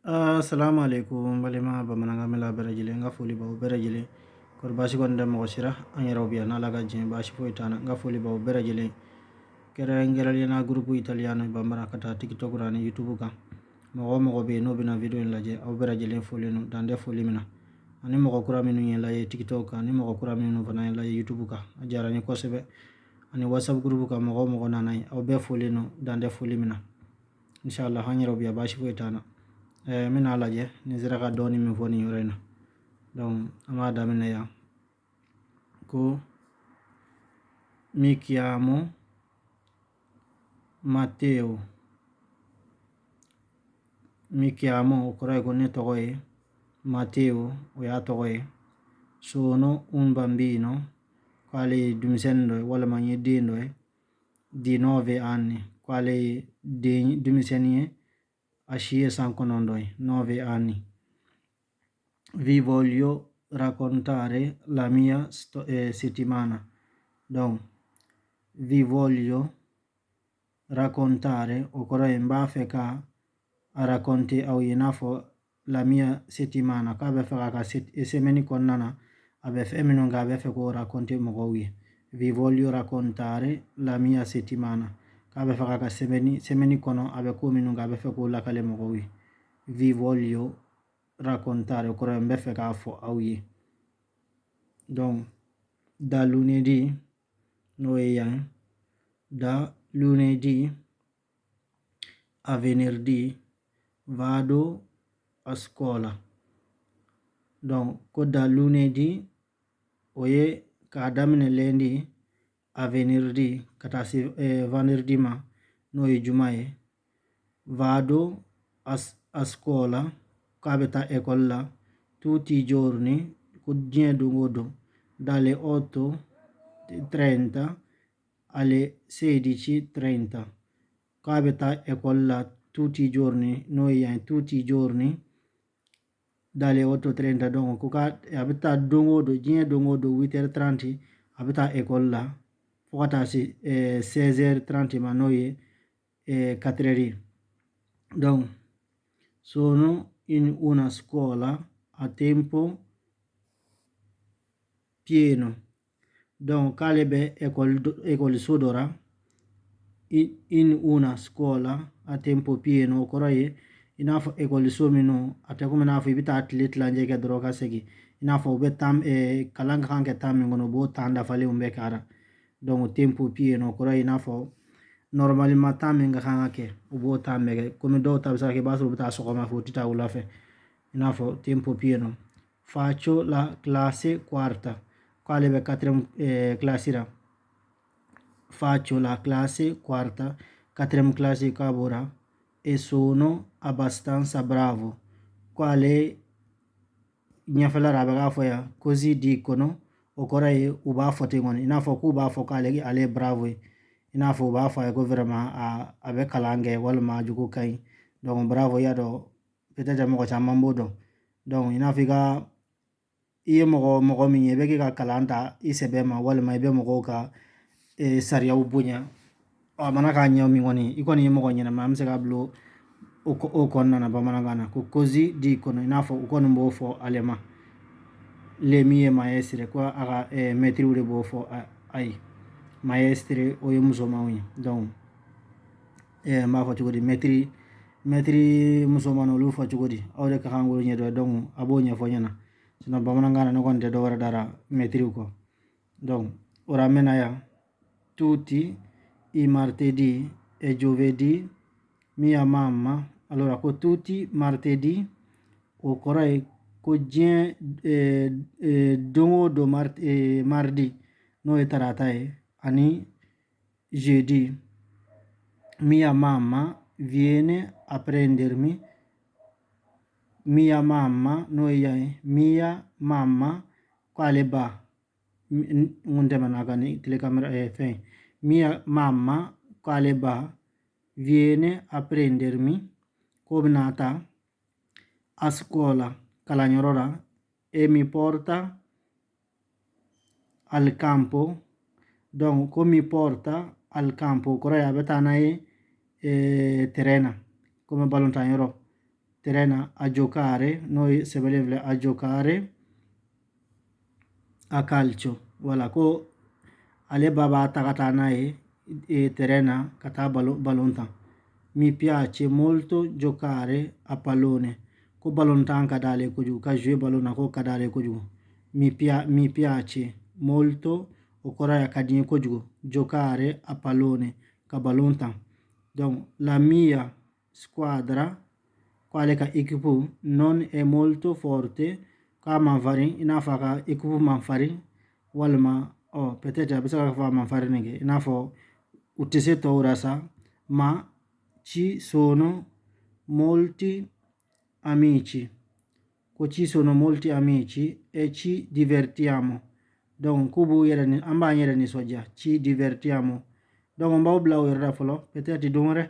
Assalamu alaikum, balima bamanankan mɛnla bɛɛ lajɛlen, n ka foli b'aw bɛɛ lajɛlen. Kɔri baasi kɔni tɛ mɔgɔ sira, an yɛrɛw bɛ yan n'Ala ka diɲɛ, baasi foyi t'an na. N ka foli b'aw bɛɛ lajɛlen, kɛrɛnkɛrɛnnenya la groupe italiano bambara ka taa TikTok ani YouTube kan. Mɔgɔ o mɔgɔ bɛ yen n'o bɛna video in lajɛ, aw bɛɛ lajɛlen folilen don dan tɛ foli min na. Ani mɔgɔ kura minnu ye lajɛ TikTok kan, ani mɔgɔ kura minnu fana ye lajɛ YouTube kan, a diyara n ye kosɛbɛ. Ani WhatsApp groupe kan, mɔgɔ o mɔgɔ nana yen, aw bɛɛ folilen don dan tɛ foli min na. Inshallah, an yɛrɛw bɛ yan, baasi foyi t'an na. N bɛna lajɛ ni n sera ka dɔɔni min fɔ nin yɔrɔ in na. Donc an b'a daminɛ yan ko mi chiamo Matteo. Mi chiamo, o kɔrɔ ye ko ne tɔgɔ ye Matteo, o y'a tɔgɔ ye. Sono un bambino, k'ale ye denmisɛnnin dɔ ye walima n ye den dɔ ye. Di 9 anni, k'ale ye den denmisɛnnin ye, a si ye san 9 ye, 9 anni. Vi voglio raccontare la mia settimana. Donc vi voglio raccontare, o kɔrɔ ye n b'a fɛ ka a raconter aw ye, i n'a fɔ la mia settimana, k'a bɛ fɛ k'a ka semaine kɔnɔna na, a bɛ fɛn minnu kɛ, a bɛ fɛ k'o raconter mɔgɔw ye. Vi voglio raccontare la mia settimana, k'a bɛ fɛ k'a ka semaine kɔnɔ, a bɛ ko minnu kɛ, a bɛ fɛ k'o lakale mɔgɔw ye. Vi voglio raccontare, o kɔrɔ ye n bɛ fɛ k'a fɔ aw ye. Donc da lunedì, n'o ye yan, da lunedì a venerdì vado a scuola. Donc ko da lunedì, o ye k'a daminɛ lundi, a venerdì, ka taa se vendredi ma, n'o ye juma ye. Vado a scuola, k'a bɛ taa ekɔli la. Tutti i giorni, ko diɲɛ don o don. Dalle 8:30 alle 16:30, k'a bɛ taa ekɔli la tutti i giorni, n'o ye yan, tutti i giorni dalle 8:30. Donc ko ka a bɛ taa don o don, diɲɛ don o don, 8h30 a bɛ taa ekɔli la fo ka taa se 16h30 ma, n'o ye 4 heures. Donc sono in una scuola a tempo pieno. Donc k'ale bɛ ekɔliso dɔ la, in una scuola a tempo pieno, o kɔrɔ ye i n'a fɔ ekɔliso minnu a tɛ komi i n'a fɔ i bɛ taa tile tilancɛ kɛ dɔrɔn ka segin, i n'a fɔ u bɛ temps kalan ka kan kɛ temps min kɔnɔ, u b'o temps dafalenw bɛɛ k'a la. Donc tempo pieno, o kɔrɔ ye i n'a fɔ normalement temps min ka kan ka kɛ, u b'o temps bɛɛ kɛ. Komi dɔw ta bɛ se ka kɛ, i b'a sɔrɔ u bɛ taa sɔgɔma fɛ, u tɛ taa wula fɛ, i n'a fɔ tempo pieno. Faccio la classe quarta, k'ale bɛ quatrième classe la. Faccio la classe quarta, quatrième classe k'a b'o la. E sono abbastanza bravo, k'ale ɲɛfɛla la, a bɛ k'a fɔ yan così dicono, o kɔrɔ ye u b'a fɔ ten kɔni, i n'a fɔ k'u b'a fɔ k'ale ale ye bravo ye, i n'a fɔ u b'a fɔ a ye ko vraiment a bɛ kalan kɛ walima a jogo ka ɲi. Donc bravo, i y'a dɔn, peut-être mɔgɔ caman b'o dɔn. Donc i n'a fɔ i ka i ye mɔgɔ mɔgɔ min ye, i bɛ k'i ka kalan ta i sɛbɛ ma, walima i bɛ mɔgɔw ka sariyaw bonya, a mana k'a ɲɛ min kɔni, i kɔni ye mɔgɔ ɲɛnama, an bɛ se k'a bila o kɔnɔna na bamanankan na ko così dicono, i n'a fɔ u kɔni b'o fɔ ale ma. Le mie maestre, ko a ka mɛtiriw de b'o fɔ a ye. Maestre, o ye musomanw ye. Donc n b'a fɔ cogo di, mɛtiri musoman, olu fɔ cogo di, aw de ka kan k'o ɲɛdɔn. Donc a b'o ɲɛfɔ ɲɛna, sinon bamanankan na ne kɔni tɛ dɔ wɛrɛ dara mɛtiriw kɔ. Donc o la n bɛna yan tutti i martedì e giovedì mia mamma. Allora ko tutti martedì, o kɔrɔ ye ko diɲɛ don o don, mardi, n'o ye tarata ye, ani jeudi. Mia mamma viene a prendermi. Mia mamma, n'o ye yan ye, mia mamma, k'ale ba, n kun tɛmɛna kan ni télécaméra fɛn, mia mamma, k'ale ba, viene a prendermi, k'o bɛna ta, a scuola, kalanyɔrɔ la, e mi porta al campo. Donc ko mi porta al campo, o kɔrɔ ye a bɛ taa n'a ye terrain na, komi balontan yɔrɔ. terrain na, a giocare, n'o ye sɛbɛnlen filɛ, a giocare a calcio. Voilà, ko ale ba b'a ta ka taa n'a ye terrain na ka taa ballon tan. Mi piace molto giocare a pallone, ko ballon tan ka d'ale kojugu, ka jouer ballon na ko ka d'ale kojugu. Mi piace molto, o kɔrɔ ye a ka di n ye kojugu, giocare a pallone, ka ballon tan. Donc la mia squadra, ko ale ka équipe, non è molto forte, k'a man farin, i n'a fɔ a ka équipe man farin, walima ɔ peut-être a bɛ se ka fɔ a man farin nin kɛ, i n'a fɔ u tɛ se tɔw la sa. Ma ci sono molti amici, ko ci sono molti amici e ci divertiamo. Donc k'u b'u yɛrɛ ni an b'an yɛrɛ nisɔndiya, ci divertiamo. Donc n b'aw bila o yɔrɔ la fɔlɔ, peut-être don wɛrɛ.